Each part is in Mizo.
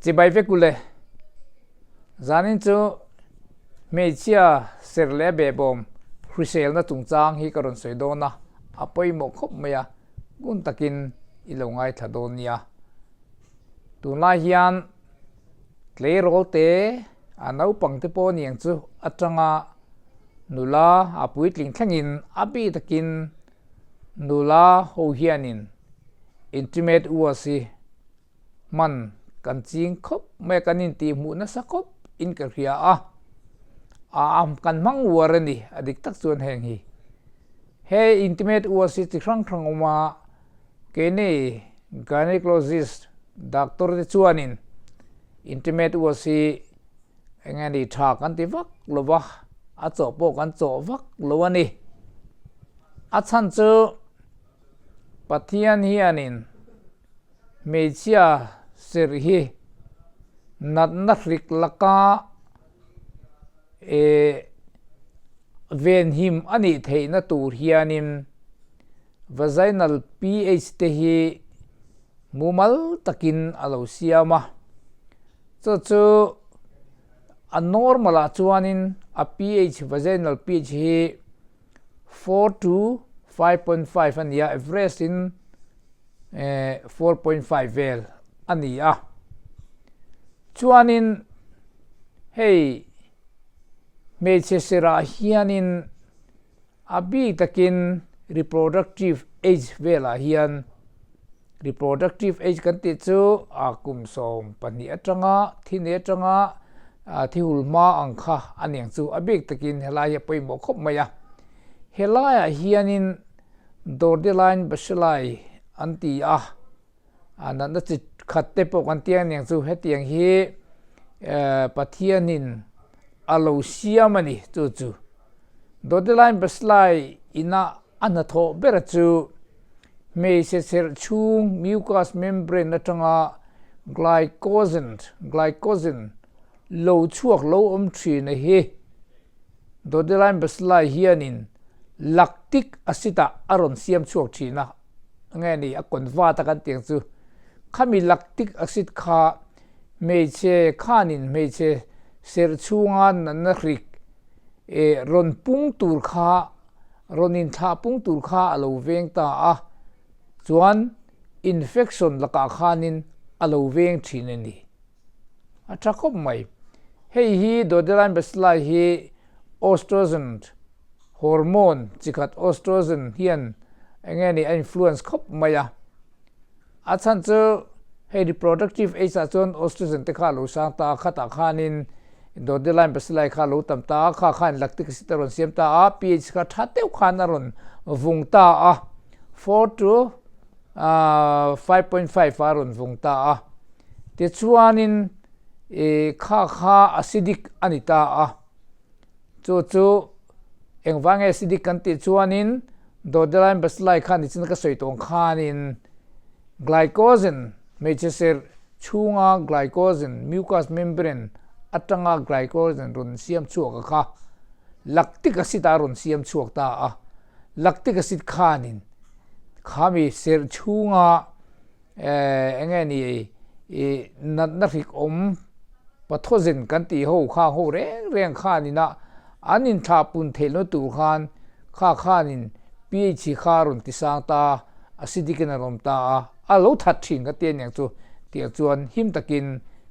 Chibai vek ule. Zanin chu hmeichhia ser leh behbawm hriselna chungchang hi ka rawn sawi dawn a, a pawimawh khawp mai a, ngun takin i lo ngaithla dawn nia. Tunlai hian tleirawl te a naupang te pawh niang chu atanga nula a puitling thlengin a bik takin nula ho hianin intimate wash hi hman kan ching khawp mai a, kan intih hmuh nasa khawp in ka hria a, a kan hmang uar a ni a dik tak chuan heng hi. He intimate wash hi chi hrang hrang awm a, keini gynecologist doctor te chuanin intimate wash hi eng nge ni tha kan ti vak lo va, a chawh pawh kan chawh vak lo a ni. A chhan chu Pathian hianin hmeichhia serh hi natna hrik laka eh venhim a nih theihna tur hianin vaginal pH te hi mumal takin a lo siam a. Chu chu a normal ah chuanin a pH vaginal pH hi 4 to 5.5 a ni a, average in 4.5 vel a ni a. Chuanin hei hmeichhe serah hianin a bik takin reproductive age velah hian reproductive age kan tih chu a kum 12 atanga thi nei atanga thi hul hma ang kha a niang chu a bik takin helai hi a pawimawh khawp mai a. Helaiah hianin Dordeline Bacilli an ti a, a natna chi khat te pawh kan tia aniang chu hetiang hi Pathianin a lo siam a ni chu chu. Dordeline Bacilli ina a hnathawh bera chu hmeichhe serh chhung mucous membrane atanga glycogen glycogen lo chhuak lo awm thin a hi. Dordeline Bacilli hianin lactic acid ah a rawn siam chhuak thin a. Nge ni a convert a kan tih ang chu khami lactic acid kha hmeichhe khanin hmeichhe serh chhunga natna hrik eh rawn pung tur kha rawn inthlah pung tur kha a lo veng ta a chuan infection lakah khanin a lo veng thin a ni a tha khawp mai hei hi Dodeline bacilli hi oestrogen Hormone chi khat oestrogen hian eng nge ni a influence khawp mai a. A chhan chu hei reproductive age ah chuan oestrogen te kha a lo sang ta a, khatah khanin Dodeline bacilli kha a lo tam ta a, kha khan lactic acid a rawn siam ta a, pH kha tha deuh khan a rawn vung ta a, 4 to 5.5 ah a rawn vung ta a. Tichuanin kha kha acidic a ni ta a. Chu chu engvang nge acidic kan tih chuanin Dodeline bacilli khan nichin ka sawi tawng khanin glycogen hmeichhe serh chhunga glycogen mucous membrane atanga glycogen rawn siam chhuak a kha lactic acid a rawn siam chhuak ta a, lactic acid khanin khami serh chhunga Eng nge ni i natna hrik awm pathogen kan tih ho kha ho reng reng khanin a an inthlah pun theih lo tur khan kha khanin pH hi kha a rawn ti sang ta a, acidic in a rawn ta a, a lo that thin ka ti aniang chu tiang chuan him takin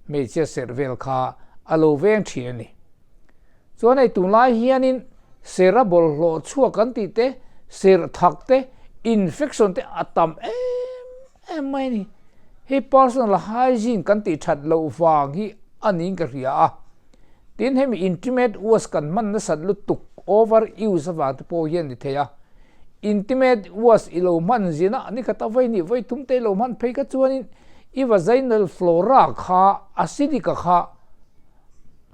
hmeichhia serh vel kha a lo veng thin a ni. Chuan hei tunlai hianin ser a bawlhhlawh chhuak kan tih te, ser thak te, infection te a tam em em mai a ni. Hei personal hygiene kan tih that loh vang hi a niin ka hria a. Tin hemi intimate wash kan hman nasat lutuk over use avang te pawh hian ni thei a. Intimate wash i lo hman zin a, nikhat a vawi hnih vawi thum te i lo hman phei kha chuanin i vaginal flora kha acidic a kha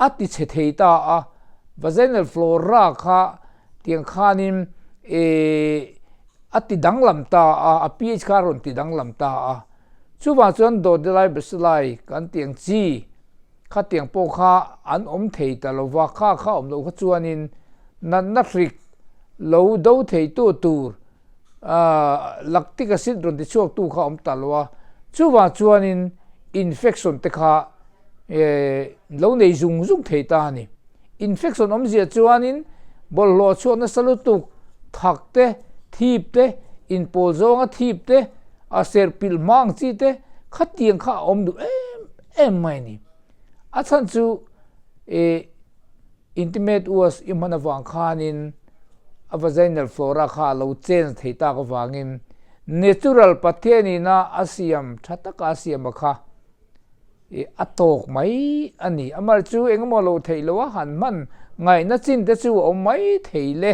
a ti chhe thei ta a, vaginal flora kha tiang khanin eh a ti danglam ta a, a pH kha a rawn ti danglam ta a. Chuvang chuan Dodilai Basilai kan tiang chi kha tiang pawh kha an awm thei ta lo va, kha kha awm loh kha chuanin natna hrik lo do theitu tur lactic acid rawn ti chhuaktu kha awm ta lo a, chuvang chuanin infection te kha. Lo nei zung zung thei ta a ni. Infection awmzia chuanin bawlhhlawh chhuak nasa lutuk, thak te, thip te, inpawl zawnga thip te, a serh pilh hma ang chi te khatiang kha a awm duh em em mai a ni. A chhan chu intimate wash i hman avang khanin a vaginal flora kha a lo change thei tak avangin natural Pathianina a siam tha taka a siam a kha I a tawk mai a ni. Amah chu engemaw lo theih loh a han hman ngaihna chin te chu a awm mai thei le.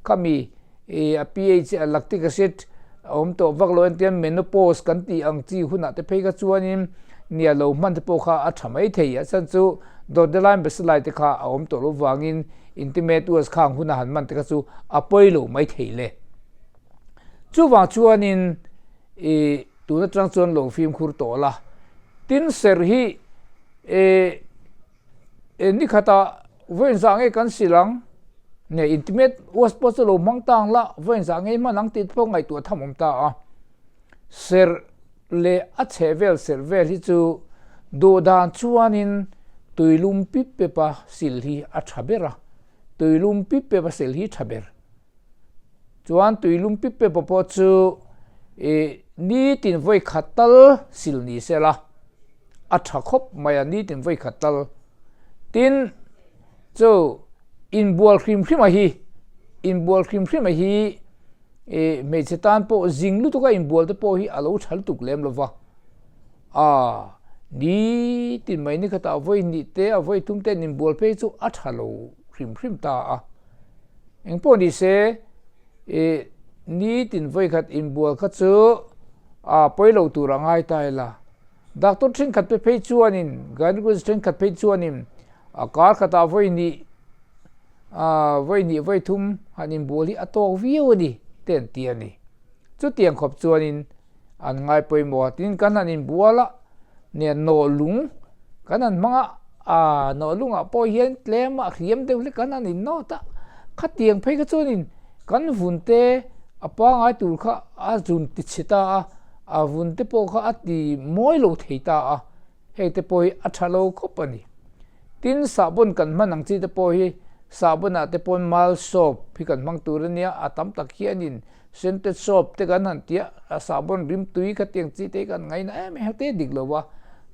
Khami i a pH a lactic acid a awm tawh vak lo entian menopause kan tih ang chi hunah te phei kha chuanin nia lo hman te pawh kha a tha mai thei. A chhan chu Dodeline bacilli te kha a awm tawh loh vangin intimate was khang huna han hman te kha chu a pawi lo mai thei le. Chuvang chuanin I tun atang chuan lo fimkhur tawh la. Tin ser hi e e ni khatah vawiin zah ngei kan sil ang nge intimate wash pawh chu lo hmang tang la vawiin zah ngei hman ang tih te pawh ngaihtuah tham awm ta a. Ser leh a chheh vel ser vel hi chu duh dan chuanin tuilum pip pep a sil hi a tha ber a, tuilum pip pep a sil hi tha ber. Chuan tuilum pip pep pawh chu ih nitin vawi khat tal sil ni se la, a tha khawp mai a nitin vawi khat tal. Tin, chu inbual hrim hrim a hi, inbual hrim hrim a hi ih hmeichhe tan pawh zing lutuk a inbual te pawh hi a lo tha lutuk lem lo va. Aa, nitin mai ni khatah vawi hnih te a vawi thum te an inbual phei chu a tha lo hrim hrim ta a. Engpawh ni se, i nitin vawikhat inbual kha chu a pawi lo tur a ngai ta ila. Doctor thenkhat te phei chuanin, gynecologist thenkhat phei chuanin a kar khatah vawi hnih, vawi hnih vawi thum han inbual hi a tawk viau a ni te an ti a ni. Chutiang khawp chuanin an ngai pawimawh a, tin kan han inbual a, nia nawh lung kan han hmang a, aa nawh lungah pawh hian tlem a hriam deuh hlek kan han innawt a, khatiang phei kha chuanin kan vun te a pangai tur kha a zun ti chhe ta a, a vun te pawh kha a ti mawi lo thei ta a, hei te pawh hi a tha lo khawp a ni. Tin sahbawn kan hman ang chi te pawh hi sahbawnah te pawn mal soap hi kan hmang tur a nia, a tam tak hianin Scented soap te kan han tia a sahbawn rim tui kha tiang chi te hi kan ngaina em em te dik lo va.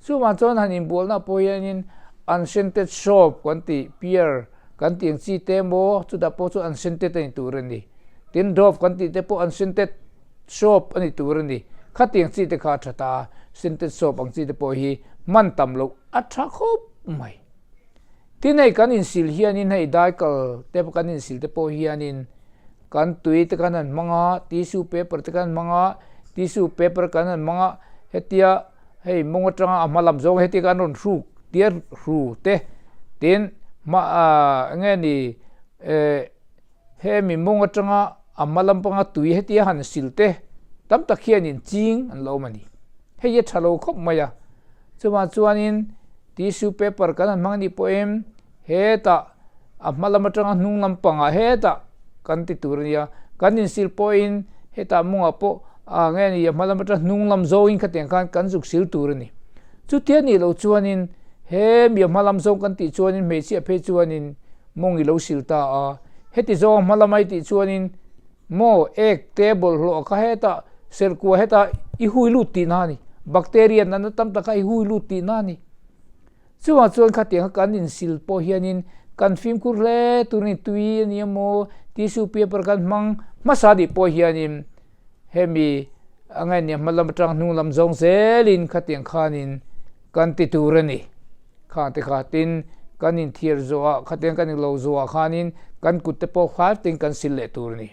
Chuvang chuan han inbualna pawh hianin unscented soap kan tih pear kan tih ang chi te emaw chutah pawh chu unscented a ni tur a ni. Tin dove kan tih te pawh unscented soap a ni tur a ni. Khatiang chi te kha a tha ta a, scented soap ang chi te pawh hi hman tam loh a tha khawp mai. Tin hei kan insil hianin hei daikal te kan insil te pawh hianin kan tui te kan han hmang a, tissue paper te kan han hmang a, tissue paper kan han hmang a, hetia hei mawng atanga a hma lam zawng hetia kan rawn hruk tia hru te tin hma ah eng nge ni eh hemi mawng atanga a hma lampanga tui hetia han sil te tam tak hianin ching an lo awm a ni. Hei hi a tha lo khawp mai a, chuvang chuanin tissue paper kan han hmang anih pawhin hetah a hma lam atanga hnung lam pangah hetah kan ti tur a nia, kan insil pawhin hetah mawngah pawh ah nge ni a hma lam atanga hnung lam zawngin khatiang khan kan zuk sil tur a ni. Chutia nih loh chuanin he mi a hma lam zawng kan tih chuanin hmeichhia phei chuanin mawng i lo sil ta a, heti zawng a hma lam ai tih chuanin maw ek te bawlhhlawh kha hetah serkua hetah i hui lut tihna a ni, bacteria natna tam tak kha i hui lut tihna a ni. Chuvang chuan khatiang kha kan insil pawh hianin kan fimkhur hle tur a ni, tui a ni emaw tissue paper kan hmang hmasa nih pawh hianin hemi a ngaihniah hma lam atang hnung lam zawng zelin khatiang khanin kan ti tur a ni. Khang te kha tin kan inthiar zawhah khatiang kan inlo zawhah khanin kan kut te pawh fai takin kan sil leh tur a ni.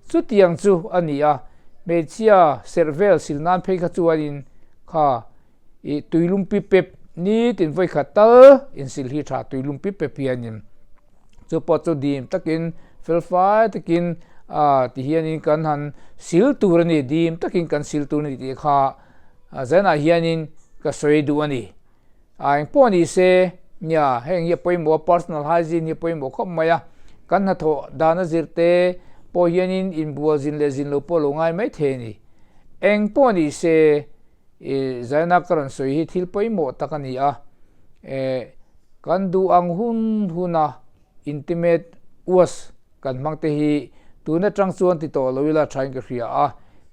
Chutiang chu a ni a, hmeichhia serh vel sil nan phei kha chuanin kha I tuilum pip pep nitin vawi khat tal insil hi tha tuilum pip pep hianin chu pawh chu dim takin felfai takin ah ti hianin kan han sil tur a ni dim takin kan sil tur a ni tih kha zanah hianin ka sawi duh a ni. Ah engpawh ni se nia heng hi a pawimawh a personal hygiene hi a pawimawh khawp mai a kan hnathawh dana zir te pawh hianin inbual zin leh zin lo pawh lo ngai mai thei a ni. Engpawh ni se I Zaina ka rawn sawi hi thil pawimawh tak a ni a. Kan duh ang hun huna intimate wash kan hmang te hi tun atang chuan ti tawh lo ila thain ka hria a,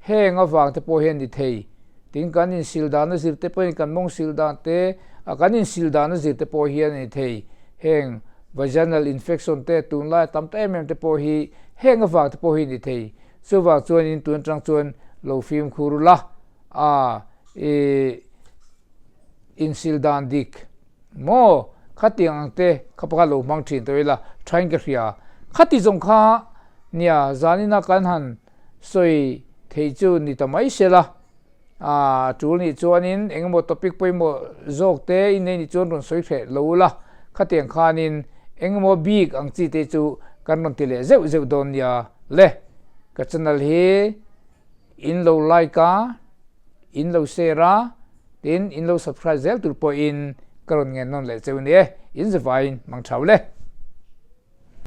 heng avang te pawh hian ni thei. Tin kan insil dan a zir te pawhin kan mawng sil dan te, a kan insil dan a zir te pawh hian a ni thei. Heng vaginal infection te tunlai a tam ta em em te pawh hi heng avang te pawh hi ni thei. Chuvang chuanin tun atang chuan lo fimkhur ula a i insil dan dik maw khatiang ang te kha pakhat lo hmang thin tawh ila thain ka hria. Khati zawng kha nia zanina kan han sawi thei chu ni ta mai se la, a tul nih chuanin engemaw topic pawimawh zawk te i nei nih chuan rawn sawi hreh lo ula, khatiang khanin engemaw bik ang chi te chu kan rawn ti leh zeuh zeuh dawn nia le. Ka channel hi in lo like a, in lo share a, tin in lo subscribe zel tur pawhin ka rawn ngen nawn leh cheu ni e, in zavaiin mang thau le.